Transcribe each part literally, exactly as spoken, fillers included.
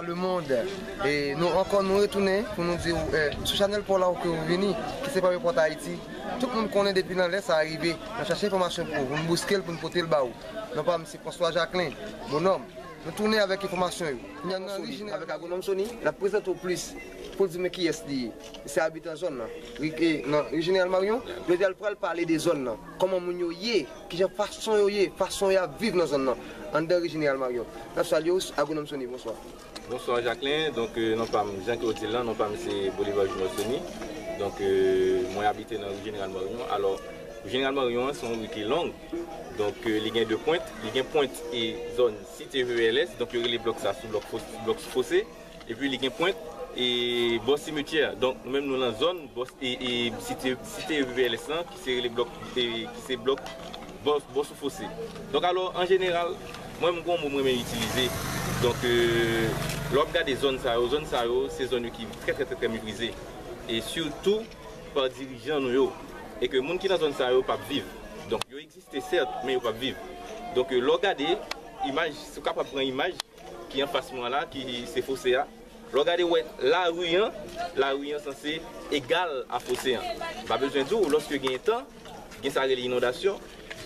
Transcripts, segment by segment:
Le monde, e nou ankò nou retounen pou nou di w, eh, sou chanèl pa w la ou ke ou vini, ki se Premye Pòt Ayiti. Tout moun konnen depi nan lè sa a rive, n ap chache enfòmasyon pou ou, pou n bouske l, pou n pote l ba ou. Non pa m se François Jacquelin, Bonòm. Nou tounen avèk enfòmasyon yo. Kounye a nan Sony, avèk Agwonòm Sony, n ap prezante w plis pou l di w men kiyès li ye. Se abitan zòn nan, ri, e, nan ri Jeneral Marion. Jodi a l pral pale de zòn nan, kòman moun yo ye, kijan fason yo ye, fason y ap viv nan zòn nan, anndan ri Jeneral Marion. N ap salye w, Agwonòm Sony, bonswa. Bonswa Jacquelin, donk, euh, non pa m, jan ke w di l lan, non pa m se Bolivar Junior Sony. Donk, euh, mwen abite nan ri Jeneral Marion. Alò, ri Jeneral Marion an se yon ri ki long. Donk, euh, li gen de pwent, li gen pwent e zòn Site V V L S, donk yo rele blòk sa sou blòk Fos-, blòk Fose. Epi li gen pwent e bò simetyè. Donk, nou menm nou lan zòn bò, e, e Site, Site V V L S lan, ki se rele blòk, e, ki se blòk bò, bò sou Fose. Donk, alò, an jeneral, mwen, m gon mo m renmen itilize. Donk, euh, lè w ap gade zòn sa yo, zòn sa yo, se zòn yo ki trè, trè, trè, trè meprize. E sitou pa dirijan nou yo. E ke moun ki nan zòn sa yo p ap viv. Donk, yo egziste, sèt, men yo p ap viv. Donk, euh, lè w gade imaj, si w kapab pran imaj ki anfas mwen an la, ki se Fose a, lè w gade, w wè lari an, lari an sanse egal a Fose an. M pa bezwen di w, lòske gen tan, gen sa rele inondasyon.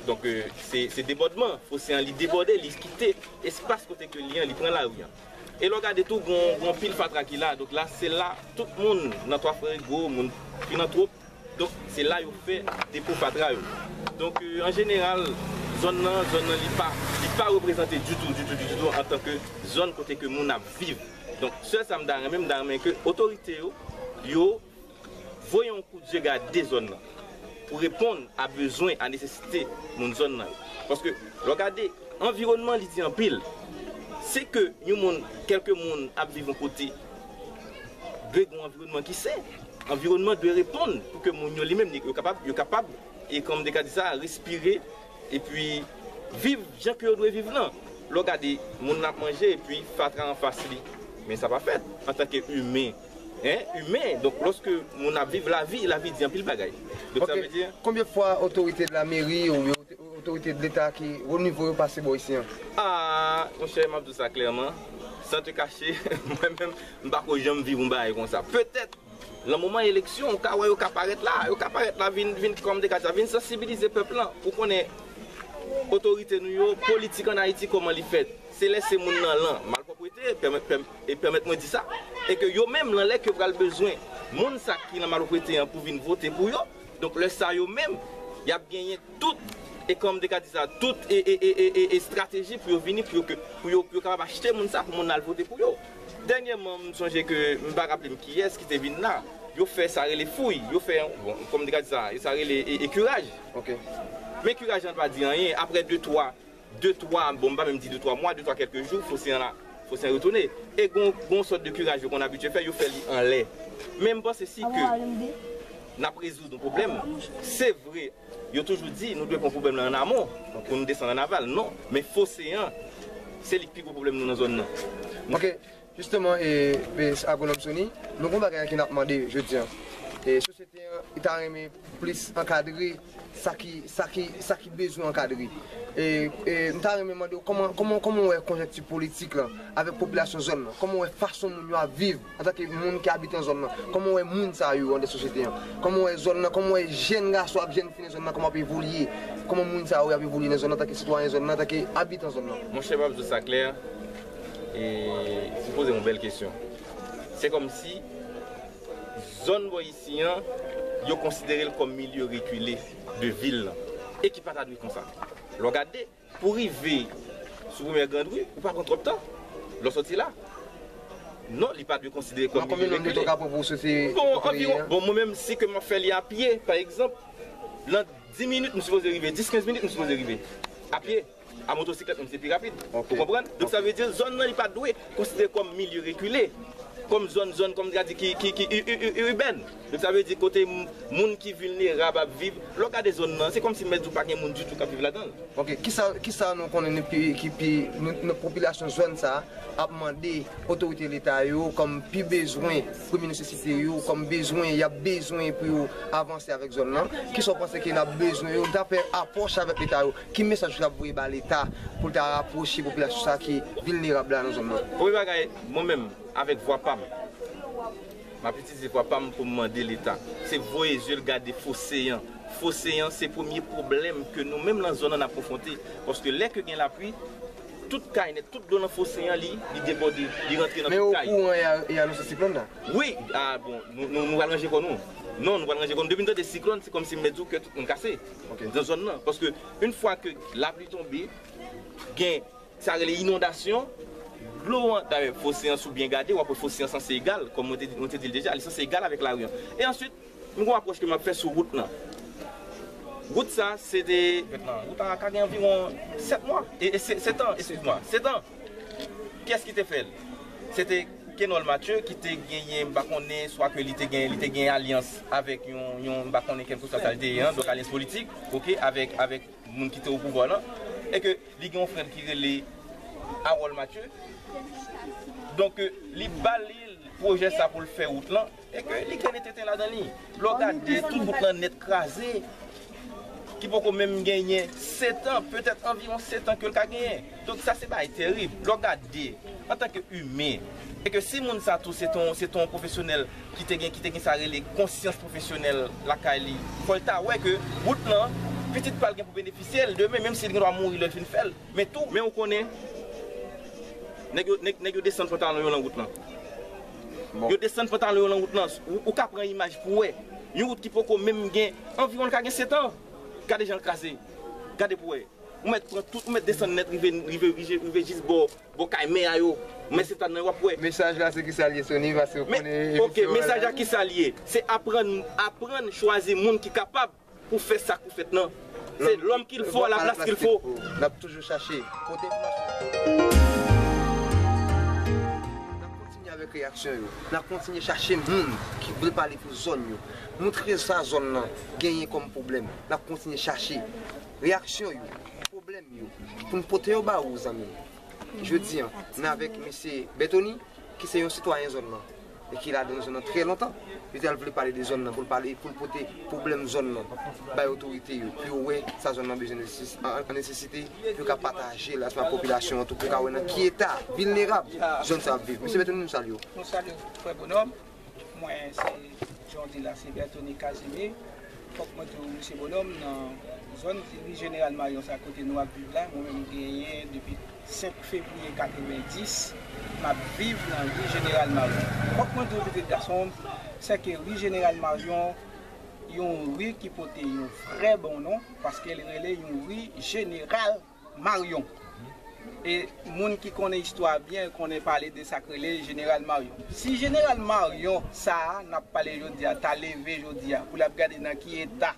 Donk, euh, se, se debòdman. Fose an, li debòde, li kite espas kote ke li an, li pran lari an. E lè w gade tou, gon, gon pil fatra ki la. Donk la, se la, tout moun nan Twa Frè Rigo, moun filantwòp, donk, se la yo fè depo fatra yo. Donk, euh, an jeneral, zòn nan, zòn nan, li pa, li pa reprezante ditou, ditou, ditou, ditou antanke zòn kote ke moun ap viv. Donk, sèl sa m ta renmen, m ta renmen ke otorite yo, yo voye yon kout je gade zòn nan pou reponn a bezwen, a nesesite moun zòn nan yo. Paske, lè w gade, anviwònman, li di anpil. Si ke yon moun, kèlke moun ap viv yon kote, dwe gen yon anviwònman ki sen. Anviwònman dwe reponn pou ke moun yo li menm, yo kapab, yo kapab, e kòm m te ka di sa, respire, epi viv jan ke yo dwe viv lan. Lè w gade, moun nan ap manje, epi fatra anfas li. Men sa pa fèt, antanke imen, en, imen. Donk, lòske moun ap viv lavi, lavi di anpil bagay. Donk, sa Ok. vle di Konbyen fwa otorite de la meri oubyen otorite de Leta ki wo nivo yo pase bò isi an? Ah, monchè, m ap di w sa klèman, san te kache, mwen menm, m pa ko janm viv yon bagay konsa. Petèt, nan moman eleksyon, ou ka wè yo ka parèt la, yo ka parèt la, vin, vin, kòm de ka di sa, vin sansibilize pèp lan. Ou konnen otorite nou yo, politik ann Ayiti, kòman li fèt. Se lè se moun nan lan, malpwòpte, pèmèt, pèm-, e pèmèt mwen di sa, e ke yo menm, nan lè ke yo pral bezwen moun sa ki nan malpwòpte an pou vin vote pou yo, donk lè sa yo menm, y ap genyen tout, e kòm de ka di sa, tout e, e, e, e, e estrateji pou yo vini, pou yo, ke, pou yo, pou yo kapab achte moun sa, pou moun nan al vote pou yo. Dènyèman, m sonje ke, m pa raple m kiyès ki te vin la, yo fè sa rele fouy, yo fè, bon, kòm de ka di sa, e sa rele e, e kiraj. Ok. Men kiraj lan pa di anyen, apre de, twa, de, twa, bon, m pa menm di de, twa mwa, de, twa kèlke jou, fose an la, fose an retounen. E gon, gon sòt de kiraj yo konn abitye fè, yo fè li anlè. Men m panse si ke n ap rezoud yon pwoblèm, se vre, yo toujou di nou dwe pran pwoblèm lan an amon, pou nou desann an aval. Non, men fose an, se li k pi gwo pwoblèm nou nan zòn nan. Ok. Jisteman, e, e, Agwonòm Sony, nou gon bagay ke n ap mande jodi an. E, sosyete an, li ta renmen plis ankadre sa ki, sa ki, sa ki bezwen ankadre. E, e, m ta renmen mande w kòman, kòman, kòman w wè konjekti politik lan avèk popilasyon zòn nan? Kòman w wè fason moun yo ap viv antanke moun ki abite nan zòn nan? Kòman w wè moun sa yo anndan sosyete an? Kòman w wè zòn nan? Kòman w wè jèn gason ak jèn fi nan zòn nan, kòman ap evolye? Kòman moun sa yo ap evolye nan zòn nan antanke sitwayen zòn nan, antanke abitan zòn nan? Monchè, m ap di w sa klè, e ou poze m yon bèl kesyon. Se kòmsi zòn bò isi an, yo konsidere l kòm milye rekile de vil lan. E ki pa ta dwe konsa. Lè w gade, pou rive sou Premyè Grand Rue, ou pa pran twòp tan. Lè w soti la, non, li pa dwe konsidere kòm milye rekile. Nan konbyen nonm de tan w ka pran pou w soti Bon, anviwon, bon, mwen menm, si ke m ap fè li a pye, pa egzanp, nan dis minit, m sipoze rive, dis, kenz minit, m sipoze rive. A pye. A motosiklèt menm se pi rapid. Ok. Ou konprann? Donk, sa vle di zòn nan, li pa dwe konsidere kòm milye rekile. kòm zòn, zòn, kòm yo di, ki, ki, ki u- u- u- ibèn. Donk, sa vle di kote m- moun ki vilnerab ap viv. Lè w gade zòn nan, se kòmsi m mèt di w pa gen moun ditou k ap viv ladan l. Ok, kisa, kisa nou konnen ki pi, ki pi, nou, nou, popilasyon zòn sa a ap mande otorite leta yo kòm pi bezwen, premye nesesite yo, kòm bezwen, y ap bezwen pou yo avanse avèk zòn nan? Kisa w panse ke n ap bezwen yo? Nou ta fè apwòch avèk leta yo. Ki mesaj ou t ap voye ba leta pou l ta rapwoche popilasyon sa a ki vilnerab la nan zòn nan? Premye bagay, mwen menm, avèk vwa pa m, m ap itilize vwa pa m pou m mande leta. Se voye zye l gade foseyan. Foseyan, se premye pwoblèm ke nou menm nan zòn nan n ap konfwonte. Paske lè ke gen lapli, tout kay nèt, tout dlo nan foseyan, li, li debòde, li rantre nan Men tout kay. Men okouran, y a, y a anonse siklòn la? Wi, a bon, nou, nou, nou pral ranje kò nou. Non, nou pral ranje kò nou. Depi n tande siklòn, se kòmsi m mèt di w kè tout moun kase Ok. nan zòn nan. Paske, yon fwa ke lapli tonbe, gen sa rele inondasyon, dlo an, dayè, foseyan, si w byen gade, w ap wè foseyan sanse egal, kòm mwen te, mwen te di l deja, li sanse egal avèk lari an. E answit, m gen yon apwòch ke m ap fè sou wout lan. Wout sa, se te, wout la ka gen anviwon sèt mwa, e, e se- sèt an, eskiz mwa, sèt an. Kiyès ki te fè l? Se te Kenòl Mathieu ki te genyen, m pa konnen, swa ke li te gen, li te gen alyans avèk yon, yon, m pa konnen kèlkeswa sa l te ye an, donk alyans politik, ok, avèk, avèk moun ki te o pouvwa lan, e ke li gen yon frè l ki rele Harold Mathieu. Donk, li ba li pwojè sa pou l fè wout lan, e ke li gen tenten ladan li. Lè w gade, tout wout lan nèt kraze, ki poko menm genyen sèt an, petèt anviwon sèt an ke l ka genyen. Donk, sa se bagay terib. Lè w gade, antanke imen, e ke si moun sa tou se te yon, se te yon pwofesyonèl ki te gen, ki te gen sa rele konsyans pwofesyonèl lakay li, fò l ta wè ke wout lan, pitit pa l gen pou benefisye l demen, menm si l gen dwa mouri lè l fin fè l. Men tou, men ou konnen, nèg yo, nèg, nèg yo desann pantalon yo nan wout lan. Bon. Yo desann pantalon yo nan wout lan. Ou, ou ka pran imaj pou wè. Yon wout ki poko menm gen anviwon, l ka gen sèt an. Gade jan l kraze. Gade pou wè. Ou mèt pran tout, ou mèt desann nèt, rive, rive, rive, rive jis bò, bò kay mè a yo. Ou mèt se tan nan w ap wè. Mesaj la se kisa l ye, Sony, paske w Men, konnen ok, emisyon an mesaj la, la kisa l ye? Se aprann, aprann chwazi moun ki kapab pou fè sa k pou fèt nan. Se Lòm, l'homme qu'il faut à la place qu'il faut. N ap toujou chache. Kote pou n ap kontinye avèk reyaksyon yo. N ap kontinye chache moun ki vle pale pou zòn yo. Moutre sa zòn nan genyen kòm pwoblèm. N ap kontinye chache reyaksyon yo, pwoblèm yo, pou n pote yo ba ou, zanmi. Jodi a, n avèk mesye Bertony, ki se yon sitwayen zòn nan, e ki la nan zòn nan trè lontan. Li te al vle pale de zòn nan, pou l pale, pou l pote pwoblèm zòn nan bay otorite yo, pou yo wè sa zòn nan bezwen nesesis- an, an nesesite, pou yo ka pataje l ansanm ak popilasyon an tou, pou yo ka wè nan ki eta vilnerab zòn sa ap viv. Mesye Bertony, nou salye w. Nou salye w, frè Bonòm. Mwen, se, jan w di la, se Bertony Casimir. Fòk mwen di w, mesye Bonòm, nan zòn ri Jeneral Marion sa, kote nou ap viv la, mwen menm, m genyen depi senk fevriye katrevenndis, m ap viv nan ri Jeneral Marion. Fòk mwen di w, pitit gason m, sèke ri Jeneral Marion, yon ri ki pote yon vrè bon non, paske l rele yon ri Jeneral Marion. E moun ki konnen istwa byen konnen pale de sa k rele Jeneral Marion. Si Jeneral Marion sa a, n ap pale jodi a, ta leve jodi a, pou l ap gade nan ki eta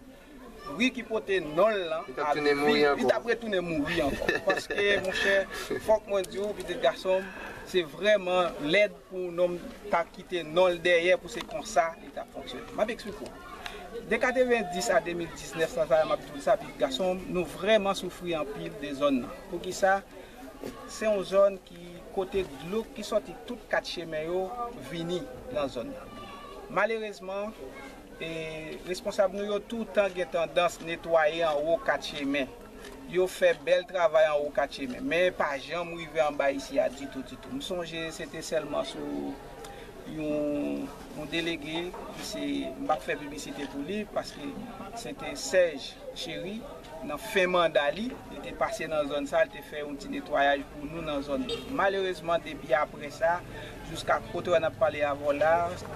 ri ki pote non l lan ap viv, li t ap retounen mouri ankò. Paske, monchè, fòk mwen di w, pitit gason m, se vrèman lèd pou yon nonm ta kite non l dèyè, pou se konsa li t ap fonksyone. M ap eksplike w. De katrevenndis a de mil diznèf, sa, sa, m ap di w sa, pitit gason m, nou vrèman soufri anpil de zòn nan. Poukisa? Se yon zòn ki, kote dlo ki sòti tout kat chemen yo vini nan zòn nan. Malerezman, e, responsab nou yo toutan gen tandans netwaye anwo kat chemen. Yo fè bèl travay anwo kat chemen, men pa janm rive anba isi a ditou, ditou. M sonje se te sèlman sou yon, yon delege, ki se, m p ap fè piblisite pou li, paske se te Serge Chéry, nan fen manda li, li te pase nan zòn sa, li te fè yon ti netwayaj pou nou nan zòn nan. Malerezman, depi apre sa, jiska kote n ap pale avè w la,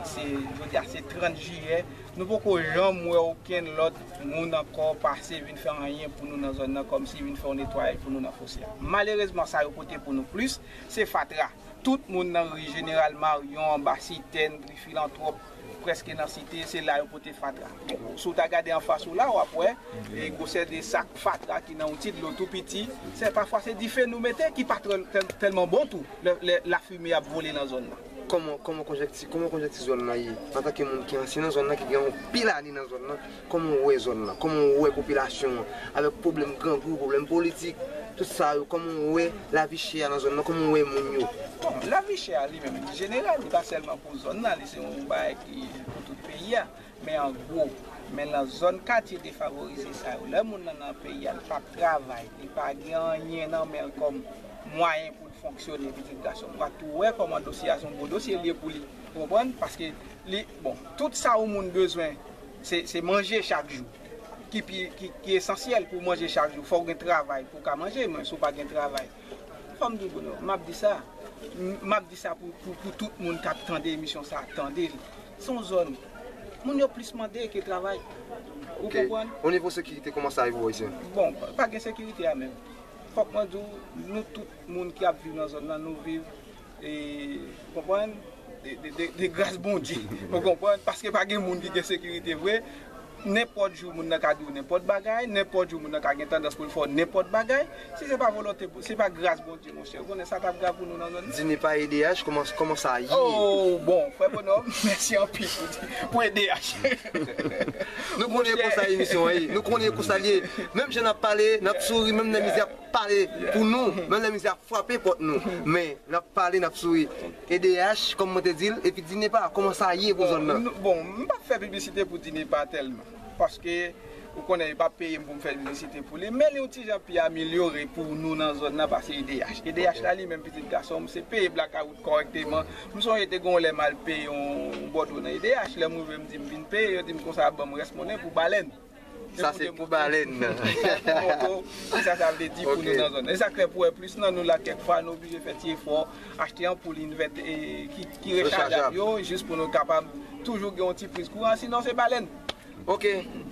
se, jodi a se trant jiyè, nou poko janm wè okenn lòt moun ankò pase vin fè anyen pou nou nan zòn nan, kòmsi vin fè yon netwayaj pou nou nan fose a. Malerezman, sa yo pote pou nou plis, se fatra. Tout moun nan ri Jeneral Marion, anba Sitèn, ri Filantwòp, prèske nan Site, se la yo pote fatra. Si w ta gade anfas ou la, w ap wè, e, gwosè de sak fatra ki nan yon ti dlo tou piti. Se, pafwa se dife nou mete ki pa tèl- tèl- tèlman bon tou, lè, lè lafimen ap vole nan zòn nan. Kòman, kòman konjekti, kòman konjekti zòn nan ye? Antanke moun ki ansyen nan zòn nan, ki gen anpil ane nan zòn nan, kòman w wè zòn nan? Kòman w wè popilasyon an? Avèk pwoblèm grangou, pwoblèm politik, tout sa yo, kòman w wè lavi chè a nan zòn nan? Kòman w wè moun yo? Bon, lavi chè a li menm, li jeneral, li pa sèlman pou zòn nan, li se yon bagay ki pou tout peyi a. Men an gwo, men nan zòn katye defavorize sa yo, lè moun nan nan peyi a, li p ap travay, li pa gen anyen nan men l kòm mwayen pou l fonksyone, pitit gason m, w a tou wè kòman dosye a se yon gwo dosye li ye pou li. Ou konprann? Paske li, bon, tout sa yon moun bezwen, se, se manje chak jou. Ki pi, ki, ki esansyèl pou w manje chak jou. Fò w gen travay pou w ka manje, men si w pa gen travay, fò m di w, Bruno, m ap di sa. M, m ap di sa pou, pou, pou tout moun k ap tande emisyon sa a, tande l. Se yon zòn, moun yo plis mande ke travay. Ou konprann? O nivo sekirite, kòman sa ye pou w, Ayisyen? Bon, pa gen sekirite a menm. Fòk mwen di w, nou tout moun ki ap viv nan zòn nan, nou viv, e, ou konprann, de, de, de, de gras Bondye. Ou konprann? Paske pa gen moun ki gen sekirite vre. Nenpòt jou moun nan ka di w nenpòt bagay, nenpòt jou moun nan ka gen tandans pou l fè w nenpòt bagay. Si se pa volonte, se pa gras Bondye, monchè, ou konnen sa t ap grav pou nou nan zòn nan. Dine pa E D H, kòman, kòman sa ye? Oh, bon, frè Bonòm, mèsi anpil pou, pou E D H. Nou konnen konsa emisyon an ye. Nou konnen konsa l ye. Menm jan n ap pale, n ap souri, menm lè mizè ap pale pou nou, menm lè mizè ap frape pòt nou. Men, n ap pale, n ap souri. E D H, kòm mwen te di l, epi Dinepa, kòman sa ye pou zòn nan? Bon, m p ap fè piblisite pou Dinepa tèlman. Paske, ou konnen, yo p ap peye m pou m fè piblisite pou li. Men li yon ti jan pi amelyore pou nou nan zòn nan pase E D H. E D H la, li menm, pitit gason m, se peye blakawout kòrèkteman. M sonje te gen yon lè m al peye yon, yon bòdwo nan E D H. Lè m rive, m di m vin peye, yo di m konsa, ban m rès monnen pou balèn. Sa se pou balèn nan. Sa, sa vle di pou nou nan zòn nan. E sa k fè pou wè plis nan nou la, kèk fwa, nou oblije fè ti efò, achte anpoul invèt, e, ki, ki rechajab yo, jis pou nou kapab toujou gen yon ti priz kouran, sinon se balèn. Ok,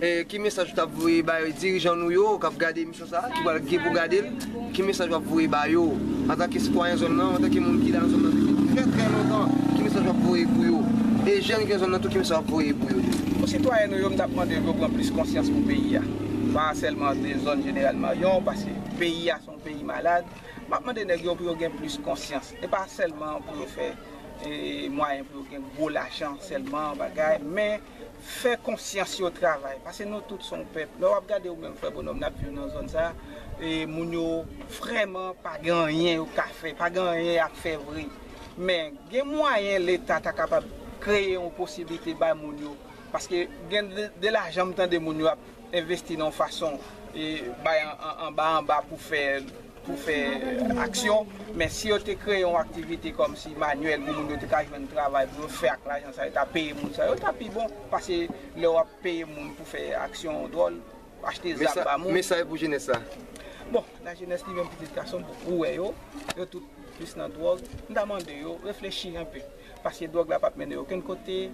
e, ki mesaj ou t ap voye bay dirijan nou yo k ap gade emisyon sa a, ki pral gen pou gade l? Ki mesaj w ap voye ba yo? Antanke sitwayen zòn nan, antanke moun ki la nan zòn nan depi trè, trè lontan, ki mesaj w ap voye pou yo? E jèn ki nan zòn nan tou, ki mesaj w ap voye pou yo tou? Pou sitwayen nou yo, m t ap mande yo pou yo pran plis konsyans pou peyi a. Pa sèlman de zòn Jeneral Maryon, paske peyi a se yon peyi malad. M ap mande nèg yo pou yo gen plis konsyans. E pa sèlman pou yo fè, e, mwayen pou yo gen gwo lajan sèlman, bagay, men fè konsyans yo travay. Paske nou tout se yon pèp. Lè w ap gade ou menm, frè Bonòm, n ap viv nan zòn sa, e moun yo vrèman pa gen anyen yo ka fè, pa gen anyen y ap fè vre. Men, gen mwayen Leta ta kapab kreye yon posiblite bay moun yo. Paske gen de, de lajan m tande moun yo ap envesti nan yon fason, e bay an, an, anba anba pou fè, pou fè aksyon. Men si yo te kreye yon aktivite kòmsi manyèl pou moun yo te ka jwenn travay pou yo fè ak lajan sa, yo ta peye moun sa, yo ta pi bon. Pase lè w ap peye moun pou fè aksyon dwòl, achte zam ba moun. Mesaj pou jenès la. Bon, lajenès li menm, pitit gason m, ou wè yo, yo tout plis nan dwòg. M ta mande yo reflechi enpe. Paske dwòg la p ap mennen yo okenn kote.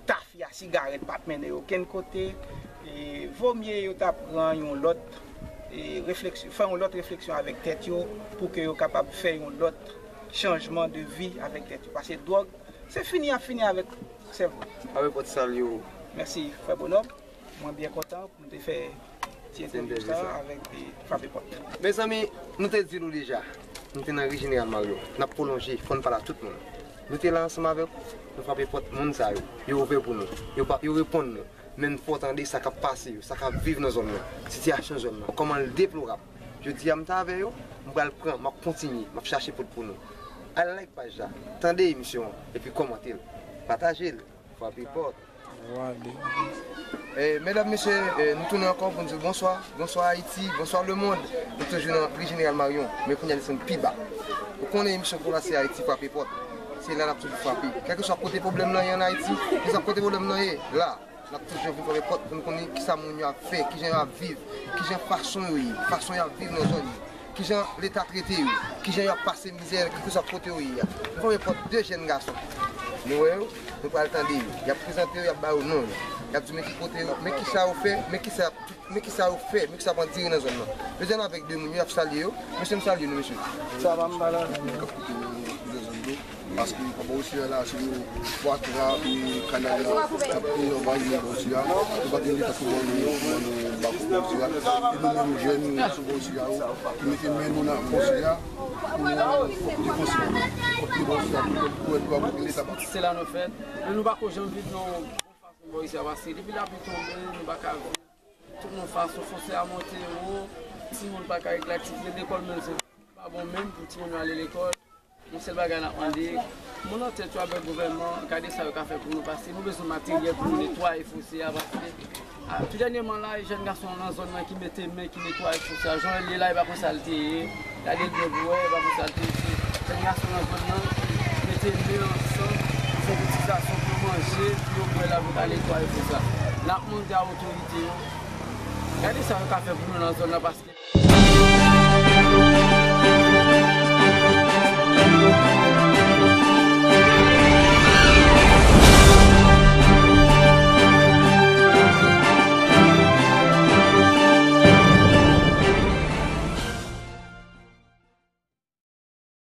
Tafya, sigarèt p ap mennen yo okenn kote. E vomye yo ta pran yon lòt, e, refleksyon, fè yon lòt refleksyon avèk tèt yo pou ke yo kapab fè yon lòt chanjman de vi avèk tèt yo. Paske dwòg, se fini y ap fini avèk sèvo. Frape Pòt salye w. Mèsi, frè Bonòm. Mwen byen kontan pou m te fè ti entèvyou sa avèk, e, Frape Pòt. Mezanmi, nou te di nou deja, nou te nan ri Jeneral Maryon. N ap pwolonje, fò n pale a tout moun. Nou te la ansanm avèk ou, nou frape pòt moun sa yo. Yo ouvè pou nou. Yo pa, yo reponn nou. Men n fè w tande sa k ap pase yo, sa k ap viv nan zòn nan, sitiyasyon zòn nan, kòman l deplorab. Jodi a, m t avè yo, m pral pran, m ap kontinye, m ap chache pote pou nou. Al like paj la, tande emisyon an, epi kòmante l, pataje l, frape pòt. E, medam, mesye, e, nou tounen ankò pou n di bonswa. Bonswa Ayiti, bonswa lemonn. Nou toujou nan ri Jeneral Maryon, men kounye a desann pi ba. Ou konnen emisyon pou la se Ayiti frape pòt. Se la n ap toujou frape. Kèlkeswa kote pwoblèm nan ye ann Ayiti, kèlkeswa kote pwoblèm nan ye, la, n ap toujou vin frape pòt pou n konnen kisa moun yo ap fè, kijan yo ap viv, kijan fason yo ye, fason y ap viv nan zòn yo. Kijan Leta trete yo, kijan y ap pase mizè, kèlkeswa kote yo ye a. Nou frape pòt de jèn gason. Nou wè yo, nou pral tande yo. Y ap prezante yo, y ap ba yo non yo. Y ap di men ki kote yo, men kisa yo fè, men kisa y ap, men kisa yo fè, men kisa y ap andire nan zòn nan. Yo jwenn avèk de moun yo, y ap salye yo. Mesye, m salye nou, mesye. Sa va, m pa la. K ap koute nou nan zòn yo. Paske papa osi a la, se nou fatra, e kanal la, ap peye yon bagay osi a, nou pa gen leta pou ban nou, pou ban nou bako osi a. E nou menm jèn, nou sou bò osi a, ki mete men nou nan osi a, pou nou defanse, pou defanse a, pou, pou, pou, pou gen leta. Se la nou fèt, men nou pa ko janm viv nan yon bon fason bò osi a, paske depi lapli tonbe, nou pa ka viv. Tout moun fason, fòse a monte wo, timoun pa ka egzakte lekòl menm, se pa bon menm pou timoun yo ale lekòl. Yon sèl bagay n ap mande, moun nan tèt yo avèk gouvènman, gade sa yo ka fè pou nou, paske nou bezwen materyèl pou nou netwaye fose a, paske a, tou dènyèman la, e jèn gason nan zòn nan ki mete men, ki netwaye fose a, jan l ye la, e pa konsa l te ye. Gade l byen pou wè, e pa konsa l te ye. Jèn gason nan zòn nan mete men ansanm, pou fè ti gason pou manje, pou yo bwè la, pou ta netwaye fose a. N ap mande a otorite yo, gade sa yo ka fè pou nou nan zòn nan, paske